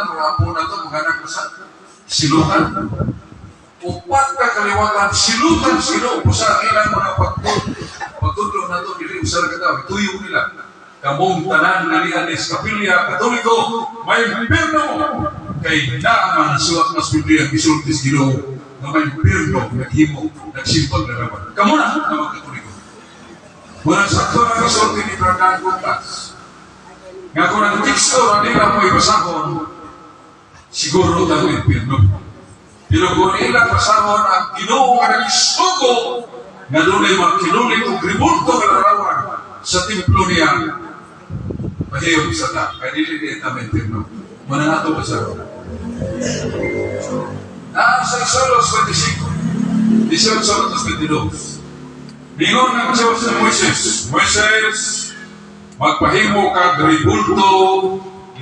Silutan, mga apo na to, mga anak sa silutan. Upat ka kaliwatan, silutan sila sa ilang mga pagtudlo na to, dili usar ka tao, tuyo nila. Kamong tanan nga niya sa Kapilya Katoliko, may impirno kay naaman suwat mas Biblia gisulti sa Ginoo nga may impirno naghimo nagsimbag larawan. Kamo na nga mga Katoliko. Muna sakto na gisulti ni Brandon Kuntas. Nga kung ang teksto na nila mo ibasahon, siguro tayo impirno. Pero kung ila basahon ang Ginoo nga nagsugo nga dunay magkinulit og ribulto nga larawan sa templo niya, pahiyom sa ta, kay dili di ta may impirno. Muna nga ito basahon. Nasa Exodus 25, 18 22. Mingon ng Diyos sa Moises, "Moises, magpahimo kag ribulto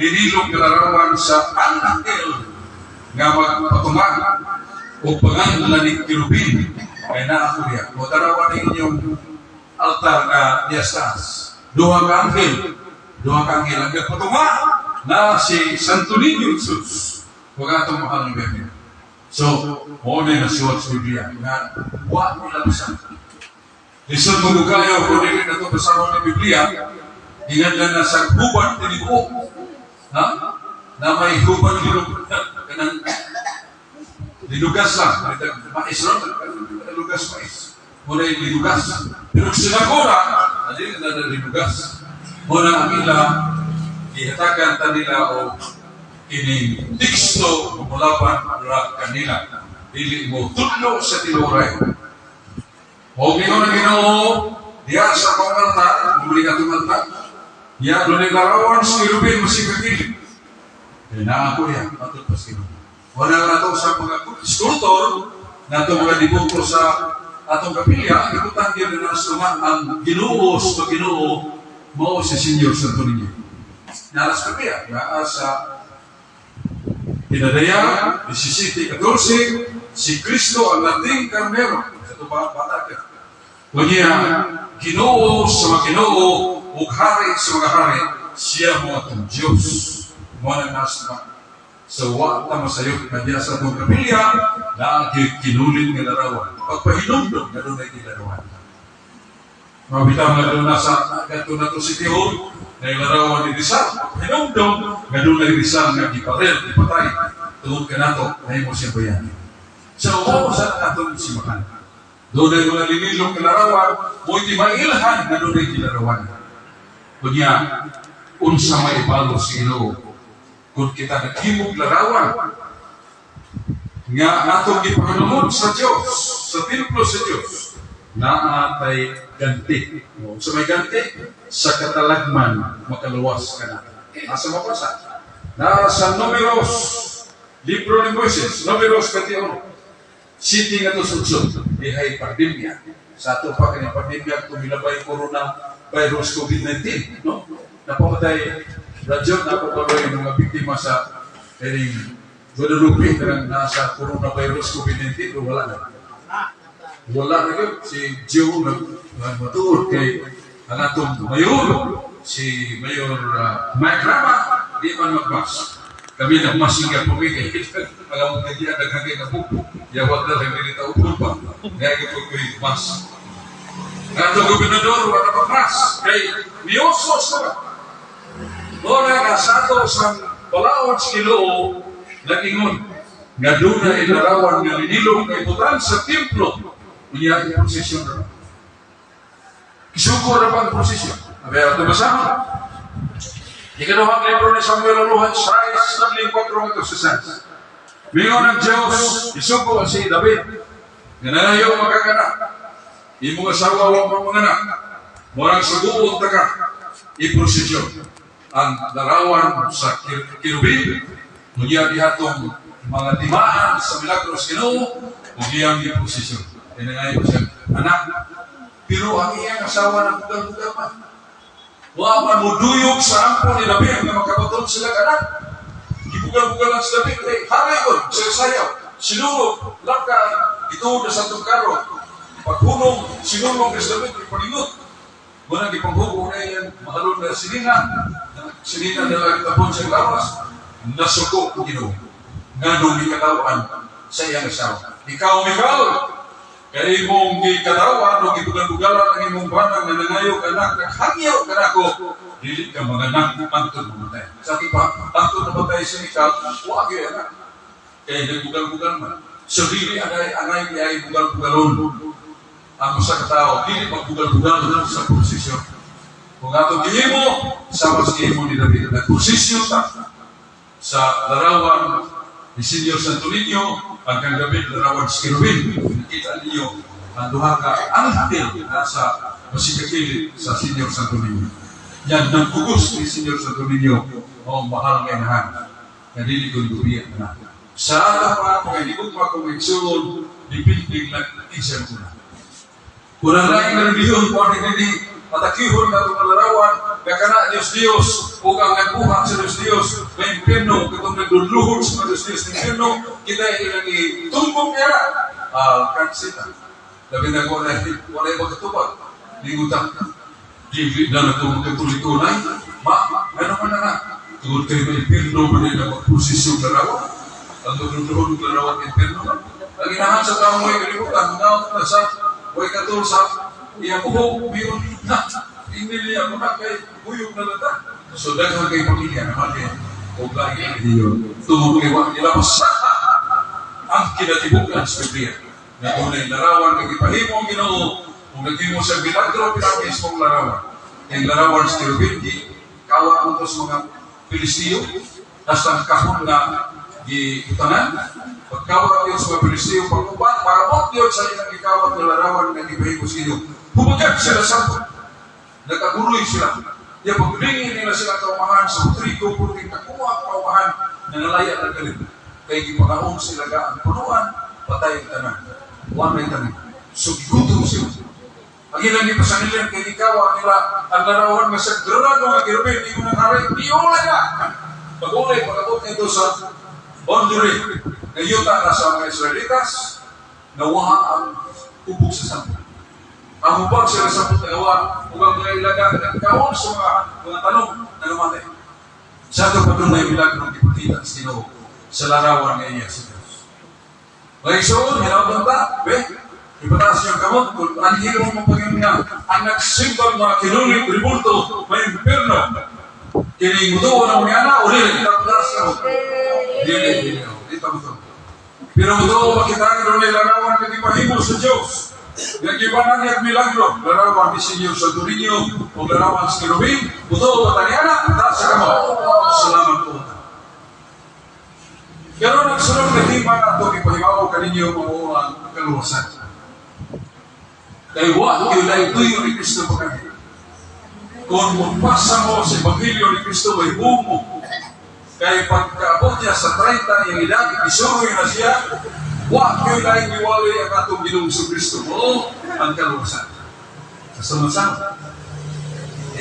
linilong larawan sa anghel nga magpatunga o panganlan ni Kerubin kay naa ko diya." O tanawan ang inyong altar nga diya sa taas. Duha ka anghel, duha ka anghel ang nagpatunga na si Santo Niño Jesus. Huwag atong mahal ng Biblia. So, mo na nasuwat sa Biblia nga wa nila bisan. Lisod mo kayo kung dili na ito basahon ng Biblia, ingan lang na sa hubad tinibuok. Ha? Na may hubad linug, kanang linugas lang. Mais ron, linugas mais. Muna yung linugas. Pero kung sinagura, hindi na na linugas. Muna ang ila, ihatagan ta nila o kining teksto mulaban ra kanila. Dili mo tudlo sa tinuray. O ginoo na Ginoo, diya sa akong altar, bumalik atong altar. Diya dunay larawan sa kerubin masig kakilid. Kaya naa ko diya, matod pa sa Ginoo. Wala na to sa mga skulptor, na to mga dibuko sa atong kapilya, ikutan gyud na sa ang Ginoo sa Ginoo mao si Senyor Santo Niño. Naras kapilya, naa sa Pinadaya, 17, 14, si Kristo ang lating karnero. Sa ito ba, bata ka. Kunya, Ginoo sa mga Ginoo, ug hari sa mga hari, siya mo atong Diyos. Mo na nasa sa wa ta masayop na diya sa atong kapilya, na kinulit nga larawan. Pagpahinumdom nga dunay larawan. Mga bitaw nga doon nasa kadto na to si Tihon, na larawan ni Rizal. Pagpahinumdom nga dunay Rizal nga giparel, gipatay. Tungod kanato, nahimo siya bayani. So, mo sa atong simakan. Dunay mga linilong larawan, mo iti mailhan nga dunay larawan. Kunya, unsa may ibalo sa Ginoo kung kita naghimog larawan nga atong gipakanumod sa Dios, sa templo sa Dios, naa tay ganti. O, sa may ganti, sa katalagman makaluwas ka na. Asa mabasa? Nasa Numeros, libro ni Moises, Numeros 21. City nga to sudsod, dihay pandemya. Sa ato pa kanyang pandemya, tumilabay corona virus COVID-19, no? Napamatay, radyo, napapaloy yung mga biktima sa kining Guadalupe, kanang nasa coronavirus COVID-19, pero wala na. Wala na yun. Si Joe nagmatuod kay ang atong mayor, si Mayor Mike Rama, di man magmas. Kami nagmasinga po kay alam mo kaya daghang nga buko. Yawat na lang dili ta upod pa. Kaya ko ko'y mas. Ang gobernador wala magmas kay miosos na ba. Ora nga sa ato sa balaod sa Ginoo nag-ingon nga duna ilarawan nga linilong kay butan sa templo, unya prosesyon ra. Kisuko ra ba ang prosesyon? Abe, ato basahon. Ikaduhang libro ni Samuel Uluhan, 6, 14 ngadto sa 6. Mingon ang Diyos, isugo si David, nga nangayo magkakanak. Imong asawa wa pa manganak. Murang suguon ta ka, iprosesyon ang larawan sa kerubin, unya dihatong mga timaan sa milagros Ginoo, ug iyang giprosesyon. Kaya nangayo siya, anak, pero ang iyang asawa na bugal-bugal man. Wa man mo duyog sa ampo ni David nga makabaton sila anak. Gibugal-bugal lang si David kay hari ko, sa sayaw. Sinulog, laka, ituod na sa atong karo. Paghunong, sinulog ni si David, ipaningot. Muna gipanghugo na yan, mahalon na sinina, sinina na lang tapon siyang lawas. Nasuko ang Ginoo. Nganong gikadaw-an sa iyang asawa. Ikaw, Mical, kay imong gikadaw-an o gibugal-bugalan ang imong banang nga nangayo anak, naghangyo kanako, dili ka manganak hangtod mamatay. Sa pa, hangtod namatay si Mical, wa gyud anak. Kay nagbugal-bugal man. So dili angay angay di ay bugal-bugalon ang usa ka tawo, dili magbugal-bugal sa posisyon. Kung atong gihimo, sama sa gihimo ni David, nagposisyon ta sa larawan ni Senior Santo Niño, ang kang David larawan sa Kerubin. Nakita ninyo ang duha ka anghel nasa masikakili sa Senior Santo Niño. Yan, nagkugos ni Senior Santo Niño o mahal nga inahan nga dili ko lubiya na. Sa ata pa, kung higugma kong igsuon, dipindig na isan ko na. Kung ang laing relihiyon, kung ang hindi matakihon na itong larawan, nga kana Diyos Diyos, o ang nagbuhat sa Diyos Diyos, may impyerno, katong nagdudluhod sa mga Diyos Diyos ng impyerno, kita ilang itumbok niya. Ah, kansita. Labi na ko na, wala yung magkatubag. Linguta. Dili na na itong magkatuliko na. Ma, ano man na na. Tungod kayo may impyerno, man na magposisyon larawan. Ang dudluhod ng larawan ng impyerno. Ang inahan sa tao mo ay kalibutan, mga na sa way katol sa iyang buhok, mayon na, inili ako na kay buyog na lata. So daghan kay pamilya naman din, o lahi ang relihiyon. Tungod kay wa nila masaha ang kinatibukan sa Biblia. Na dunay larawan kay gipahimo ang Ginoo, kung naghimo sa milagro pinakis mong larawan. Kay larawan sa Kerubin, di kawa mo sa mga Pilisteo, hasta ang kahon na gibutangan. Pagkawat yun sa mga Pilisteo, pag-uban, maramot yun sa ilang gikawat na larawan nga gipahimo sa Ginoo. Humagat sila sa nag-aguloy sila. Ya paglingin nila sila kaumahan sa trigo, puting kakuha ang kaumahan, nangalaya na galit. Kay gipakaon sila ga ang punuan, patay ang tanan. Wa may tanan. So gigutom sila. Ang ilang gipasanilian kay gikawat nila ang larawan nga sa grado nga kerubin, di mo nang hari, di na. Pag-ulay, pag-abot nito sa boundary na yuta na sa mga Israelitas, nawaha ang ubog sa sampol. Ang hubag sila sa putagawa, ug ang mga ilaga nagkaon sa mga tanong na namatay. Sa ito pa doon ay milagro gipakita sa Ginoo sa larawan nga iya sa Diyos. Mga igsoon, hinabang ta, be, ipataas niyong kamot, kung anhilo mo Panginoon nga, ang nagsimbang mga kinulit, rebulto, may impyerno, kini mutuo na mo niya na, o dili, itaas kamot. Dili, dili, dito mo to. Pero mutuo makita nga doon ay larawan nga gipahimo sa Diyos. Nga gibanan niya milagro, larawan ni Senyor sa Niño, o larawan sa Kerubin, mutuo ba taniana, taas sa kamot. Salamat po. Pero nagsunod na tema na ito, ipahibaw kaninyo mao ang kaluwasan. Kay wa gyud ay tuyo ni Kristo pagkahi. Kung mupasa mo sa Ebanghelyo ni Kristo, may mo. Kay pagkaabot niya sa 30 niyang edad, isuroy na siya, wa gyud ay miwali ang atong Ginoong Kristo mo ang kaluwasan. Sa sunod-sunod.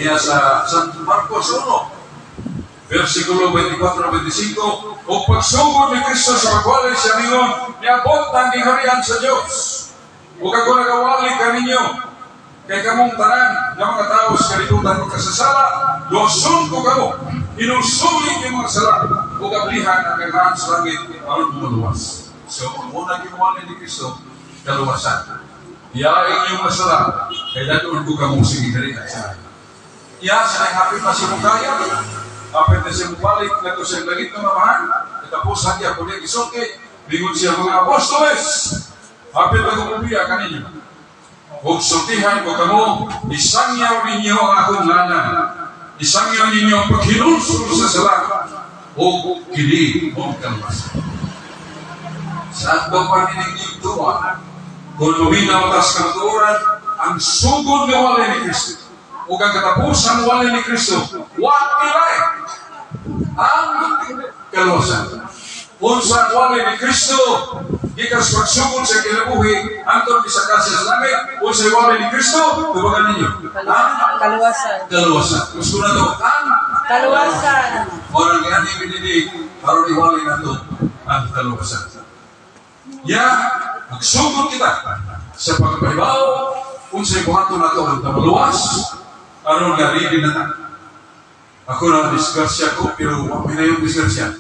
Iya sa San Marcos 1, versikulo 24-25, o pagsugod ni Kristo sa pagwali siya ningon, niabot na ang giharian sa Diyos. Ug ako nagawali kaninyo, kay kamong tanan nga mga tao sa kalibutan magkasasala, luwason ko kamo, hinulsuli yung mga sala, ug ablihan ang gagawin sa langit, aron maluwas. So, ang una giwali ni Kristo, kaluwasan. Iya inyong mga sala, kay dadon ko kamo sa giharian sa langit. Iya, sa hapit na siya kaya, hapit na siya balik na to sa langit ng amahan, katapusan niya kung niya gisulti, bingon siya mga apostoles, hapit na kumubiya kaninyo. Ug sultihan ko kamo, isangyaw ninyo ang akong ngalan. Isangyaw ninyo ang paghinulsol sa sala, o kini mong kaluwasan. Sa ato pa nining tuwa, kung luminaw tas kamatuoran, ang sugod nga wali ni Kristo, ug ang katapusan wali ni Kristo, wa pilay ang kaluwasan. Unsa ang wali ni Kristo, gikan sa pagsugod sa kinabuhi, hangtod misaka siya sa langit, unsa wali ni Kristo, tubagan ninyo. Ang Kaluwasan. Kaluwasan. Gusto na to, ang Kaluwasan. Orang nga ni binili, aron iwali na to ang kaluwasan. Ya, magsugod kita sa pagpahibaw, unsay buhaton nato ang maluwas, aron nga ready na ta. Ako na disgrasya ko, pero wa may na yung disgrasya.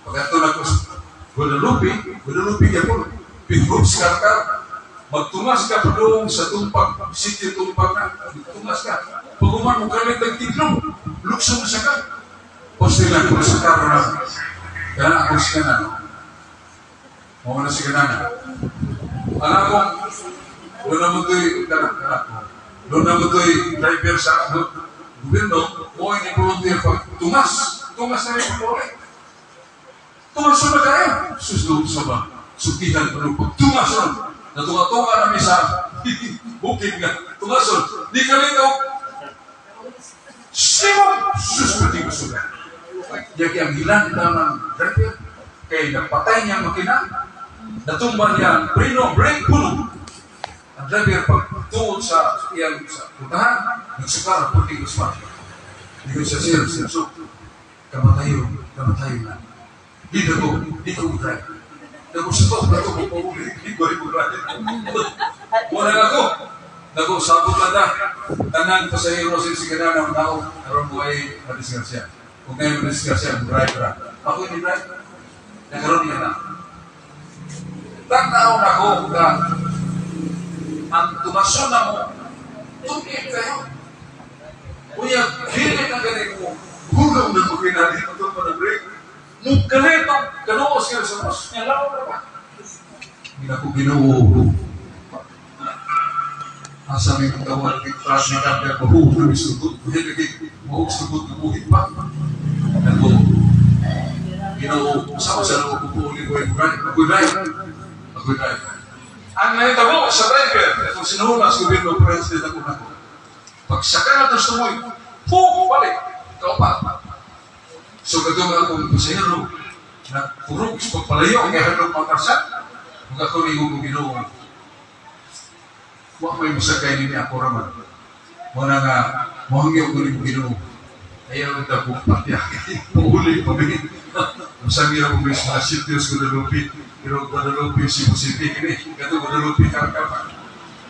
Pag ato na ko sa Guadalupe, Guadalupe gyapon, Pihrups ka ka, magtungas ka padung sa Tumpak, sitio Tumpak na, magtungas ka. Pag mo kalit ang tiglong, lukso na siya ka. Poste lang ko sa karo na, kaya ako si kanan. Mao na si kanana. Ang akong, doon na mo to'y, kana, kana, doon na mo to'y driver sa gobyerno, mo ni volunteer pag tungas, tungas na yung pag. Tungas na kayo. Susnog sa ba? Sutihan pa nung pagtungas ron. Natunga-tunga namin sa bukid nga. Tungas ron. Di ka rin. Simon! Sus, pati gusto ka. Yaki ang hilan ng driver. Kay napatay niya ang makina. Natumba niya ang preno, brake, puno. Ang driver pag tuod sa iyang sa putahan, nagsukar, puti gusto. Di ko siya, "Sir, sir, so, kamatayo, kamatayo na. Di ko drive. Nago sa to, nago ko pauli, di ko rin drive." Wala na ako. Nago, sabot na da. Tanan pasahero sa si kanana, nao, aron mo ay madisgrasya. Kung ngayon madisgrasya, drive ra. Ako hindi drive. Nakaroon niya na. Tanaw na ko nga ang tumason na mo, tumit kayo. Kuya, dili ka galing mo. Hulong na mo kinali ito pa na break. Mukalit ang kanuos nga sa mas. Nga lawa na ba? Hindi na ko Ginoo. Asa may katawan, kay ni Kabya, mahuhog na misugot. Buhi lagi, mahug sugot na buhi pa. Ako, Ginoo, sa sa nako kukuuli ko yung drive. Ako drive. Ako drive. Ang nahitabo sa driver, kung sinuuna sa gobyerno, president ako nako. Pagsaka na ito tumoy, puk, balik. Ikaw pa. So, katong akong pasahero, na kurog sa pagpalayo, kaya hanong makarsa, magako ni ko Ginoo. Wa may masakay nini, ako raman. Muna nga, mohangyo ko ni Ginoo. Ayaw ta kung patya, puhuli pa mi. Masangyo ko may mga sitios Guadalupe, pero Guadalupe, Cebu City, kini, kato Guadalupe, Karkar.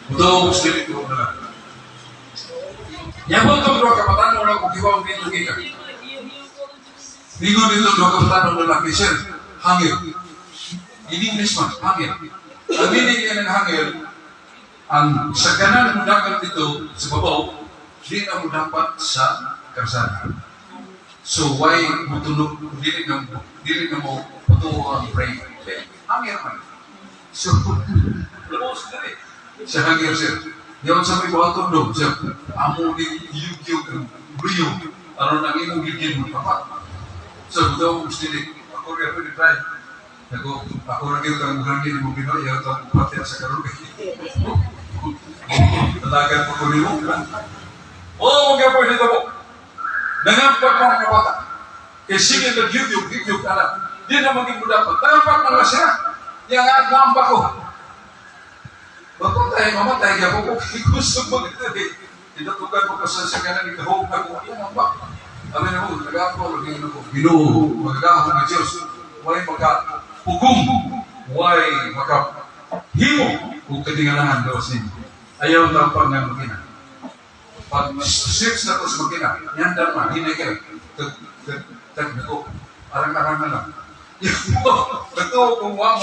Ito, dili ko na lang. Yabot itong duha ka batan-on lang kung hiwaw dito gikan. Ningon dito duha ka batan-on lalaki, "Sir, hangil." In English man, hangil. Ang meaning niya ng hangil, ang sa ganan mo dagat dito sa babaw, di na mo dapat sa karsada. So why mo tunog, dili na mo patuo ang brake? Eh, hangil man. So, lubos dili. Sa hangil, sir. Yaon sa may buhaton do, sir. Amo ni yug-yug ang briyo. Aron ang imong gigil mo tapat. So, daw dili. Ako rin ako ni drive. Ako, ako ra gyud ang hangin mo Ginoo, yaw ta mo patya sa karon. Talagan po ko nimo. Oh, mga po dito po. Nangampak pa mga bata. Kay sige nag-yug-yug, yug ala. Di na maging mo dapat. Nangampak man lang siya. Yang ako ang ko. Mamatay, mamatay ka po. Gusto mo dito eh. Tinutukan mo pa sa kanan, ikahog na ko. Yan ang bak. Sabi na mo, nag-ako, lagi na ko. Ginoo, magagahom nga Diyos. Way makapugong, way makahimo kung katingalahan daw sa inyo. Ayaw tampang nga makina. Pag six na ko sa makina, yan man, hinay kayo. Tag, tag, tag, nako, arang-arang na lang. Ito, kung wa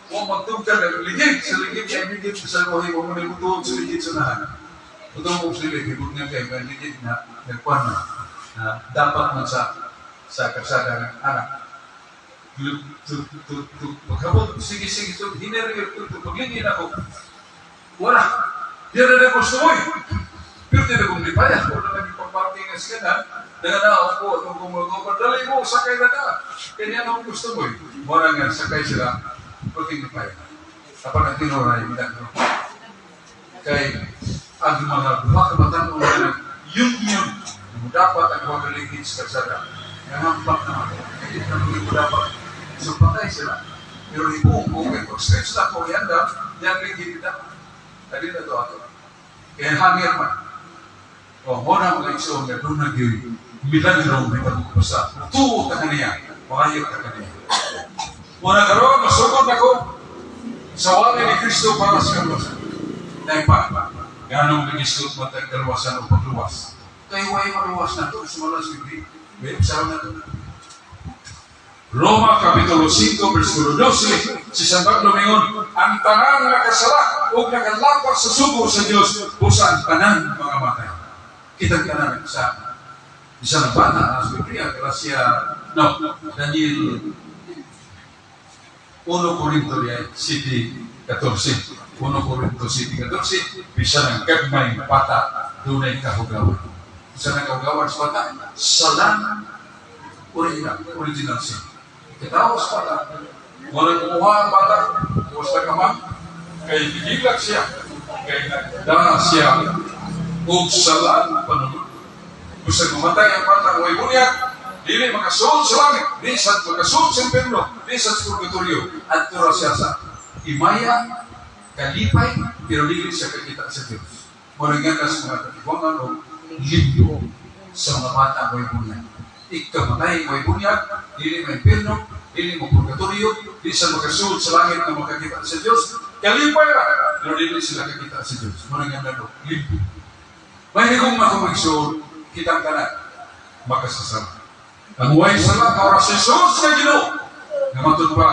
magtugtag, ligid, sa ligid, kay ligid, sa buhay, wa mo na sa ligid sa nahan. Ito mo sa ligid, hibot nga kay, may ligid na, nagkuhan na, na dapat man sa karsada ng anak. Tu, tu, tu, paghabot, sige, sige, tu, hineri, tu, tu, paglingin ako, wala, di na ko sumoy. Pero di na kong lipaya, wala lagi pag-parking nga siya na, nanganao ko, itong gumagawa, dali mo, sakay na na. Kanya na gusto mo eh. Mura nga, sakay sila, pagking lipaya. Kapag ang tinuray, milagro. Kay, ang mga duha ka batan-on na yun yun, mo dapat ang duha ka ligid sa kalsada. Nangampak na ako. Hindi na mo dapat. So patay sila. Pero ibuong ko, kay pag stretch na ko, yan da, yan ligid na. Dali na to ato. Kaya hangir man. O, mo na mga igsoon nga doon na gyud milagro may ko basta. Tuo ta kaniya, maayo ta kaniya. Mo na karon masugod ako sa wali ni Kristo para sa kaluwasan. Dahil pa, ganong nagisgot mo tag kaluwasan o pagluwas. Kay way maluwas na to, sumala sa Biblia. May usaw na to. Roma Kapitulo 5, versikulo 12, si San Pablo mingon, ang tanan nakasala o nakalapas sa sugo sa Dios, busa ang tanan mga matay. Kitang tanan sa isa ng bata, sa Biblia, Galacia, no, Daniel 1 Corinto 7:14. 1 Corinto 7:14, bisan ang gagmay bata, dunay kahugawan. Bisan ang kahugawan sa bata, salang original, original sin. Katawa sa bata, wala kumuha ang bata, basta ka man, kay gigilak siya, kay nagdala siya, og salang panunod. Gusto mamatay ang bata, way bunyag, dili makasuod sa langit, di sa makasuod sa impierno, di sa purgatorio. Adto ra siya sa himaya, kalipay, pero dili siya kakita sa Diyos. Mao nga sa mga katiwangan o limbo sa mga bata way bunyag. Ikamatay way bunyag, dili ma-impierno, dili mo purgatorio, di sa makasuod sa langit na makakita sa Diyos. Kalipay ra, pero dili sila kakita sa Diyos. Mao nga limbo. May higugma ko magsuod, kitang tanan, makasasala. Ang way sala, para si Jesus nga Ginoo. Nga matud pa,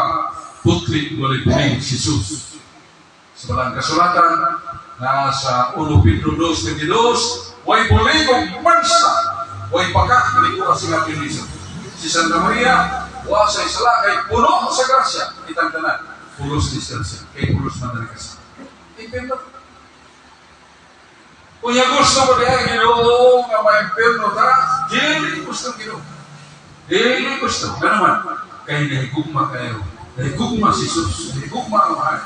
putli walay buling si Jesus. Sa balang kasulatan, na sa 1 Pedro 2:22, way buling og mansa, way baka, nalikuha sa nga pinisa. Si Santa Maria, wa sa isala, kay puno sa grasya, kitang tanan, pulos ni siya, kay pulos man na kasi. Impierno. Kung gusto mo diha Ginoo nga ma-impierno ta, dili gusto Ginoo. Dili gusto. Ano man, kay nahigugma kayo. Nahigugma si Jesus. Nahigugma ang mahal.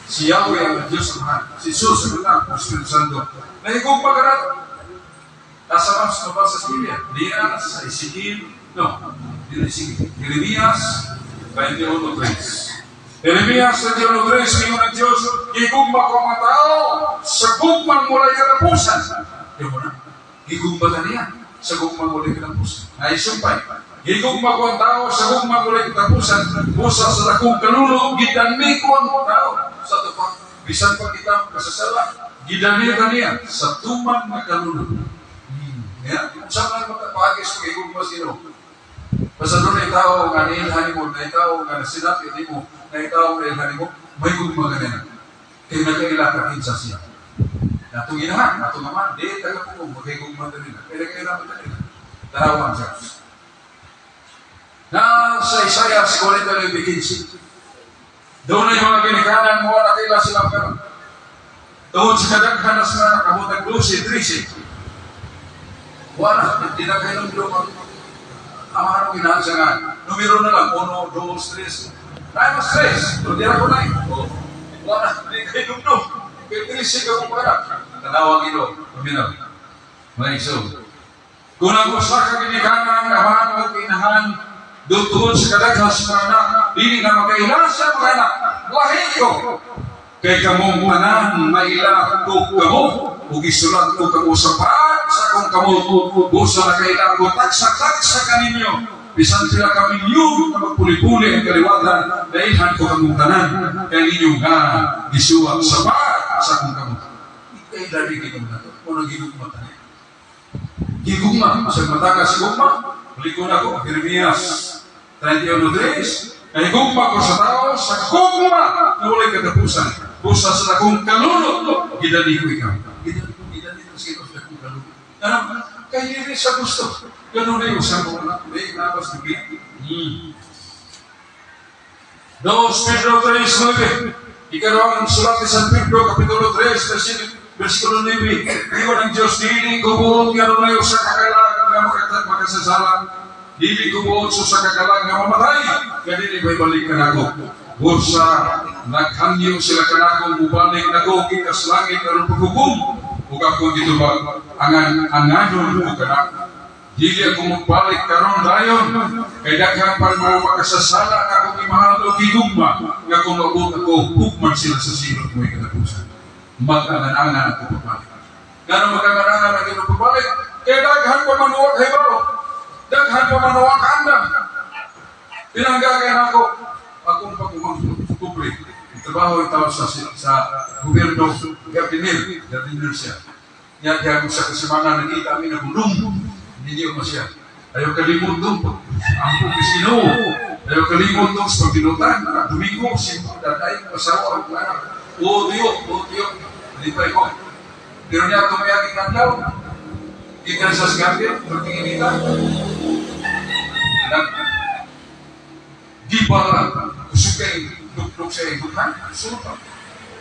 Si Yahweh ang Diyos ang mahal. Si Jesus ang anak, ang Espiritu Santo. Nahigugma ka na. Nasa mas mabasa sa Biblia. Diya sa Ezekiel, no, di Ezekiel. Jeremias 21:3. Jeremias 21:3, ingon ang Diyos, gigugma ko ang mga tao sa gugmang walay katapusan. Di mo na? Gigugma ka niya sa gugmang walay katapusan. Naisumpay. Gigugma ko ang tao sa gugmang walay katapusan, busa sa dakong kalulo, gidani ko ang tao sa tupak. Bisan pa kita makasasala, gidani ka niya sa tuman nga kalulo. Yeah? Sa man makapagis kung gigugma sino. Basta doon ay tao nga niilhan mo, na tao nga nasinapi nimo, na tao nga niilhan mo, may gugma ka nila. Kaya nagkaila ka kinsa siya. Natong inahan, natong ama, di taga po magigugma ka nila. Kaya nagkaila ka nila. Tanawa ang Diyos. Na sa Isaiah 49:15. Doon ay mga ginikanan mo, nakila silang karon. Tungod sa kadaghan na sila nakabot ang 12, 13. Wala, hindi na kayo nung ang ano ginahan siya nga. Numero na lang, 1, 2, 3. Ay, mas 3. Pero di na ko na eh. Oh. Wala, hindi kayo numno. Kaya 13 ka kung para. Tanawang ino, paminaw. Mga igsoon. Kung ang usa ka ginikanan, amahan o inahan, tungod sa kadaghan sa mga anak, dili na makaila sa mga anak, lahi ko. Kay kamong tanan, maila ko kamo, ug isulat ko kamo sa pag sa akong kamot, busa nakaila ko tagsa-tagsa kaninyo, bisan sila ka milyon na magpuli-puli ang kaliwatan, nailhan ko kamong tanan, kay inyong nga gisuwat sa pag sa akong kamot. Ikay dali ginoo na to, kung gigugma tanan. Gigugma, sa matagas gugma, balik ko na ko, Jeremias 31:3, kay gugma ko sa tao, sa gugma na walay katapusan, busa sa dakong kalulo, gidali ko ikaw. Gidali ko, gidali ko sa ikaw sa dakong kalulo. Ano? Kay dili sa gusto. Ganun na yung sa mga anak, di, nabas na. 2 Pedro 3:9. Ikaduhang sulat ni San Pedro, Kapitulo 3, versikulo 9. Ingon ang Diyos, dili ko buot nga dunay usa ka kalag nga makasasala. Dili ko buot sa usa ka kalag nga mamatay, nga dili balik kanako. Busa naghangyo sila kanako, mubalik nako gikas langit aron paghukom ug akong gitubag angan anganon ko kanako. Dili ako magbalik karon dayon kay daghan pa mga makasasala nga akong gimahal o gigugma nga kung maabot ako hukman sila sa silot mo katapusan. Mag-angan-angan ako pagbalik. Ngano mag-angan-angan ang ginoo pagbalik? Kay daghan pa man wa kahibalo. Daghan pa man wa kaandam. Pinanggagay na ako akong pag-umangkot, pobre. Ang trabaho ang tao sa gobyerno, gardiner, gardiner siya. Niya diya sa kasimana nakita kami na gulong. Hindi mo siya. Ayaw kalimut doon. Ang pupis Ginoo. Pero kalimot nung sa pagtinutan, Domingo, simple, daday, asawa, o anak. O Diyo, o Diyo, lipay ko. Pero niya tumiyagi adlaw, gikan sa sgapit, pagtinginita, nag di ba kusog kay dukduk sa igutan? Sulod pa.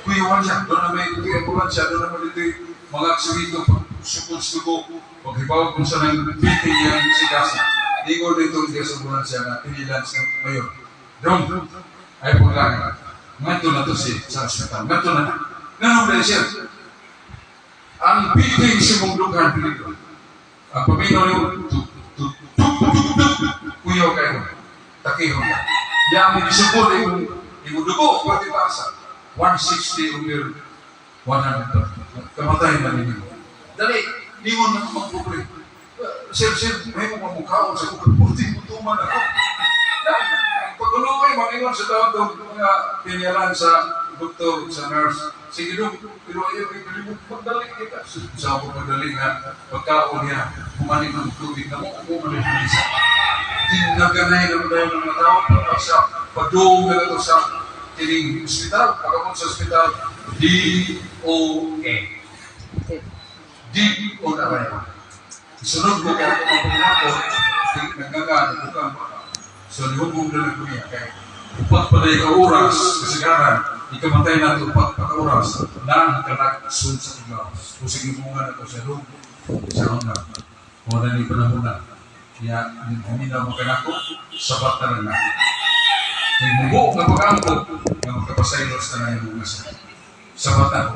Kuyawan siya, doon na may dito ambulansya, doon na may dito mga aksidente, pag sukod sa dugo, paghibaw kung saan ang piti niya si Gasa. Ingon dito ang sa ambulansya na pinilan sa mayor. Doon, ay paglangan. Ngadto na to si sa ospital. Ngadto na. Nganong dahil siya? Ang beating sa mong dughan peligro. Ang paminaw niyo, tuk, tuk, tuk, tuk, tuk, kuyaw kayo. Takihon ka. Di ang gisukod imong imong dugo, pwede taasa. 160 over 130. Kamatay na ninyo. Dali, ningon na magpobre. Sir, sir, may mo mamukhaon sa kukul. Purti mo tuman ako. Pag-ulo mangingon sa tawag ng mga pinyalan sa doktor, sa nurse. Sige dong, pero ayaw kayo kalimut, magdali kita. Sa ako magdali nga, pagkaon niya, humanig ng tubig na mo, humanig ng isa. Ginaganay na dahil ng mga tao, pag sa padung na ito sa kining ospital, pagkakon sa ospital, D-O-A. Dead on arrival. Sunod ko kaya ako mapangako, nagkagaan, bukang baka. So, nihubong na lang ko niya. Kaya, upat pa ka oras, kasagaran, ikamatay na ito, upat pa ka oras, nang kalag sud sa igaw. Kung sige mo nga na ito sa loob, sa una. O na ni panahon na. Kaya, huminaw mo kanako, sabat na lang na. Mubo nga pag-ampo, nga makapasaylo sa tanan yung mga sa. Sabat na ko.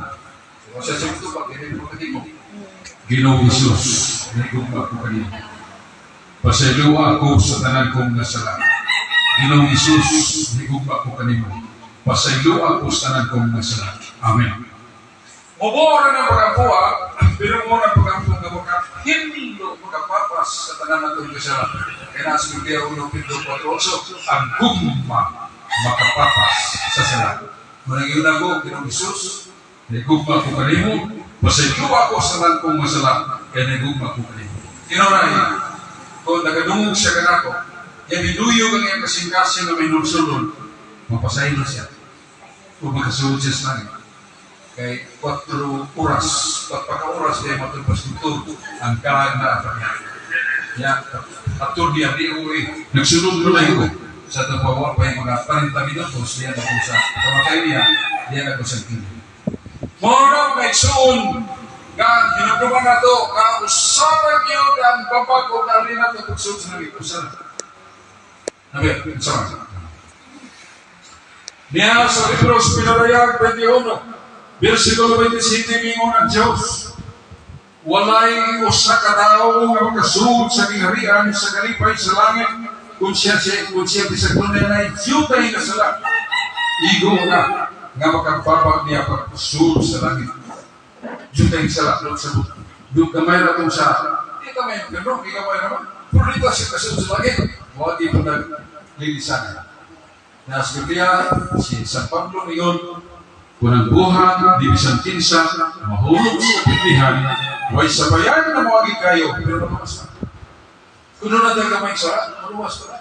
So, sa ito pa, kaya mo mo. Ginoong Hesus, nahigugma ko kanimo. Pasayloa ako sa tanan kong nasala. Ginoong Hesus, nahigugma ko kanimo. Pasayloa ako sa tanan kong nasala. Amen. Mubora ng pag-ampuha, pero mo ng pag-ampo nga makahinlo, makapapas sa tanan natong kasala. Kaya nasa Biblia 1 Pedro 4:8, ang gugma makapapas sa sala. Manang yun ako, Ginoong Hesus, nahigugma ko kanimo, pasayloa ako sa tanan kong masala, kaya nahigugma ko kanimo. Ginoong, kung nagadungog siya kanako, yan minuyog ang iyang kasing-kasing na may nulsulon, mapasaylo siya. Kung magkasuod siya sa langit. Kay 4 oras, 4 ka oras diya matulpas doktor, ang kalag na ato niya. Ya, ato niya, di uwi. Nagsunod ko na yun. Sa tapawa pa yung mga 40 minutos, diya na po sa kamatay niya, diya na po sa kini. Mora mga igsoon, nga hinubduman na to, nga usaran niyo ang babag o dali na ito pagsunod sa langit. Usaran. Nabi, usaran. Niya sa libro sa Pinarayag 21, versikulo 27, mingon ang Diyos, "Walay usa ka tawo nga makasud sa gingharian sa kalipay sa langit kung siya bisag dunay na diyutay nga sala." Igo na nga makababag niya pagsulod sa langit. Diyutay sala, doon sa doon kamay na itong sa, di kamay, gano'n, di kamay naman. Pero dito siya kasulod sa langit, mo di po naglilisan. Nasa Biblia, si San Pablo ngayon, kung ang buhat, di bisan kinsa, mahulog sa kapitihan, way sabayan na moagi kayo, pero maluwas na. Kung doon natin kamay sa, maluwas pa na.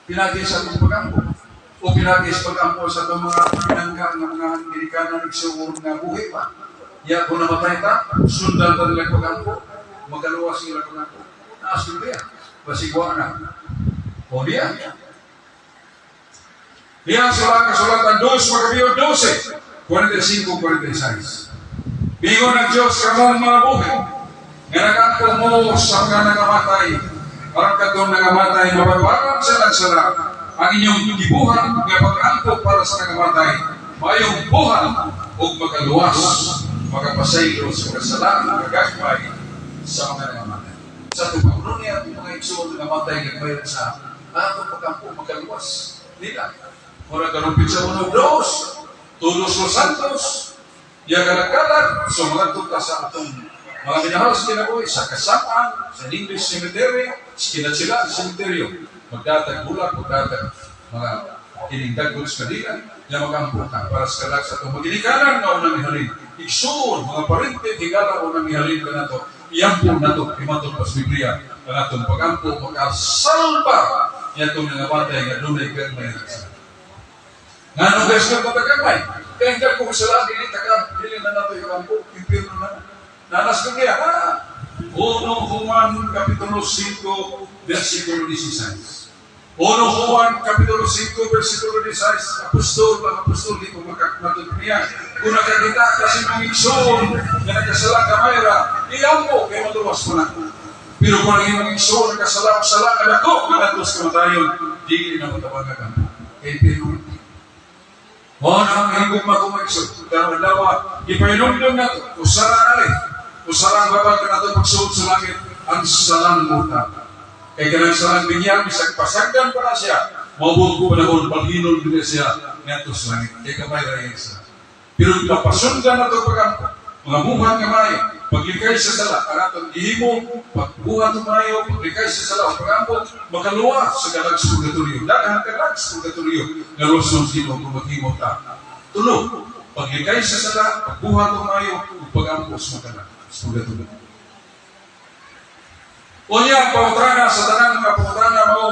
Pinagi sa atong pag-ampo. O pinagi sa pag-ampo sa atong mga pinangga nga mga ginikanan igsuon nga buhi pa. Ya, kung namatay ta, sundan ta nila pag-ampo, magaluwas sila pag-ampo. Naas Biblia, basigwa na. O diya, diyan sa kasulatan 2 Macabeo 12, 45, 46. Bingon ng Diyos kamong mga buhi, nga nag-ampo mo sa mga nangamatay, parang katong nangamatay, mabagbagan sa nagsala, ang inyong gibuhat nga pag-ampo para sa nangamatay, mayong buhat ug makaluwas, makapasaylo sa kasala, makagagmay sa mga nangamatay. Sa tupang niya, mga igsoon nangamatay, gagmay sa atong pag-ampo, makaluwas nila. Mura karumpit sa uno, dos, todos los santos, ya kalag-kalag, so mga ta sa atong mga minahal sa kinabuhi, sa kasamaan, sa English Cemetery, sa Kinatsila Cemetery, magdatag bulak, magdatag mga kiningdagod sa kanila, nga magampo ka para sa kalag sa atong maginikanan nga unang ihalin. Igsuon, mga parente, higala unang ihalin ka nato, iyampo nato, himatod pas Biblia, ang atong pagampo, makasalba. Niya itong nangabatay nga dunay gagmay nga sala. Ngano, guys, nga pagkamay? Kaya hindi ko sala, dili taka, dili na nato yung kampo, impirno na. Nanas ko niya, ha? 1 Juan Kapitulo 5, versikulo 16. 1 Juan Kapitulo 5, versikulo 16, apostol, ang apostol, di ko makakmatod niya. Kung nakakita ka sa imong igsoon nga nakasala gamay ra, iampo kay maluwas mo na. Pero kung ang imong igsoon nakasala og sala nga dako, ngadto sa kamatayon, dili na matabangan ka. Kay pero mao na ang higugma ko, mga igsoon. Karong adlaw, ipahinumdum nato, usara ali, usara ang babag ka nato pagsuod sa langit, ang salang muta. Kay kanang salang binyag, bisag pasagdan pa na siya, maubod ko panahon, balhinon gid siya ngadto sa langit. Kay kamay ra yan siya. Pero papasundan nato pagampo, mga buhat nga maayo, paglikay sa sala, ang atong gihimo, pagbuhat ng maayo, paglikay sa sala, o pagampo, makaluwas sa kalag sa purgatorio. Daghan kalag sa purgatorio, nga luwason sa Ginoo kung maghimo ta. Tulo, paglikay sa sala, pagbuhat ng maayo, ug pagampo sa makalag sa purgatorio. Unya, ang pangutana sa tanang mga pangutana mo,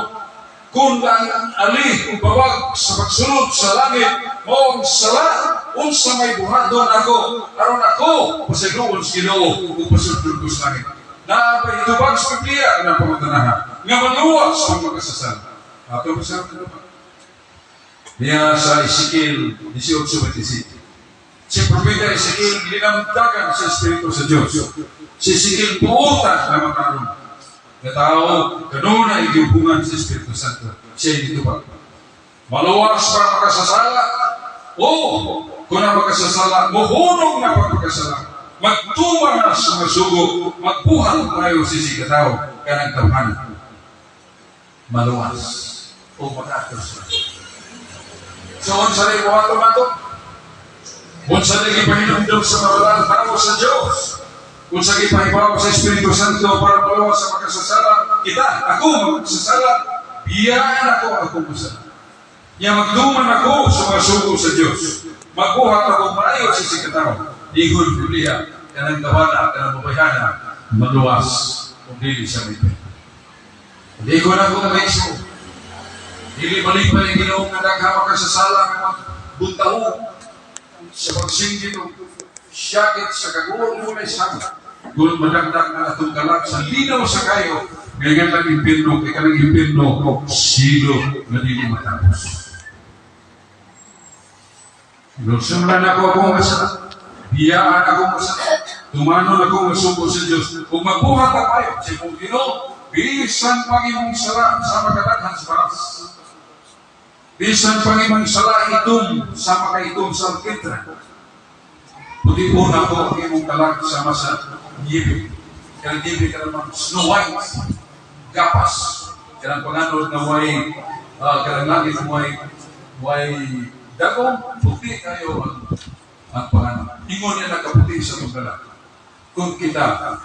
kung ang ali o babag sa pagsulod sa langit mao ang sala, unsa may buhaton ako aron ako pasayloon sa Ginoo ug pasudlon ko sa langit? Naa ba itubag sa Biblia ang pangutanahan nga maluwas ang makasasala? Ato pa sa ato pa. Niya sa Ezekiel 18:27. Si Propeta Ezekiel, ginamdagan sa Espiritu sa Diyos. Si Ezekiel buotan na makaroon. Nga tao, kanuna igiupungan sa Espiritu Santo. Siya itubag. Maluwas ba makasasala? Oo, kung ang makasasala, muhunong na pagpakasala. Magtuma na sa mga sugo, magbuhat tayo sa sikatao, kanang tawhana. Maluwas o makatos na. So, unsa rin buhaton nato? Unsa rin ipahinumdum sa mga tao sa Diyos? Unsa gipahibaw sa Espiritu Santo para maluwas sa makasasala? Kita, ako makasasala, biyaan ako akong masala. Ya magduman ako sa mga sugo sa Diyos. Magbuhat ako maayo sa sikatao. Ingon Biblia, kanang tawana, kanang babayhana, maluwas kung dili sa may. Hindi ko na kung nag. Dili malipay ang Ginoo nga daghan makasasala nga magbuntaho sa pagsinggit og syakit sa kaguol mo na isang. Kung madagdag na atong kalag sa linaw sa kayo, ngayon lang impirno, kay kanang impirno, silo nga dili matapos. Lusulan ako akong masala. Biyaan ako masala. Tumanon ako masugo sa Diyos. Kung magbuhat ang kayo, sa imong Ginoo, bisan pang imong sala sa makadaghan sa baras. Bisan pang imong sala itom sa makaitom sa alkitra. Puti na ko ang imong kalag sama sa nyibi. Kanang nyibi kanang mga Snow White. Gapas. Kanang panganod na way, kanang langit na way dagong, puti kayo ang panganod. Ingon niya nakaputi sa itong kalag. Kung kita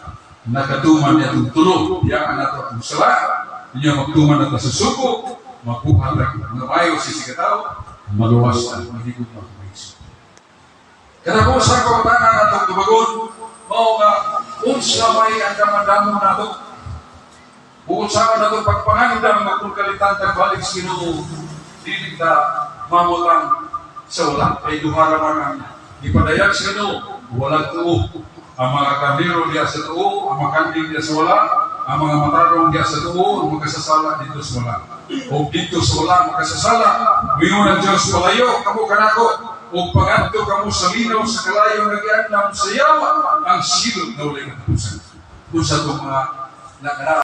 nakatuman niya itong tulo, biyaan nato atong sala, niya magtuman nato sa sugo, mabuhat ang mga mayo sa sikatao, maluwas na, mahigop na kumaisip. Kada sa pangutana natong tubagon, mao nga unsa may ang kamandamo nato. Bukod sa nato pagpangandam nga kung kalitan tag balik sa Ginoo, dili ta mamutang sa wala. Kay duha ra man ang gipadayag sa Ginoo, wala tuo. Ang mga kandiro diya sa tuo, ang mga kanding diya sa wala, ang mga matarong diya sa tuo, ang makasasala dito sa wala. O dito sa wala makasasala, miingon ang Diyos, "Palayo kamo kanako, o pangadto kamo sa linaw sa kalayo nga giandam sa yawa, ang silot na walay katapusan." Kung sa itong mga nakara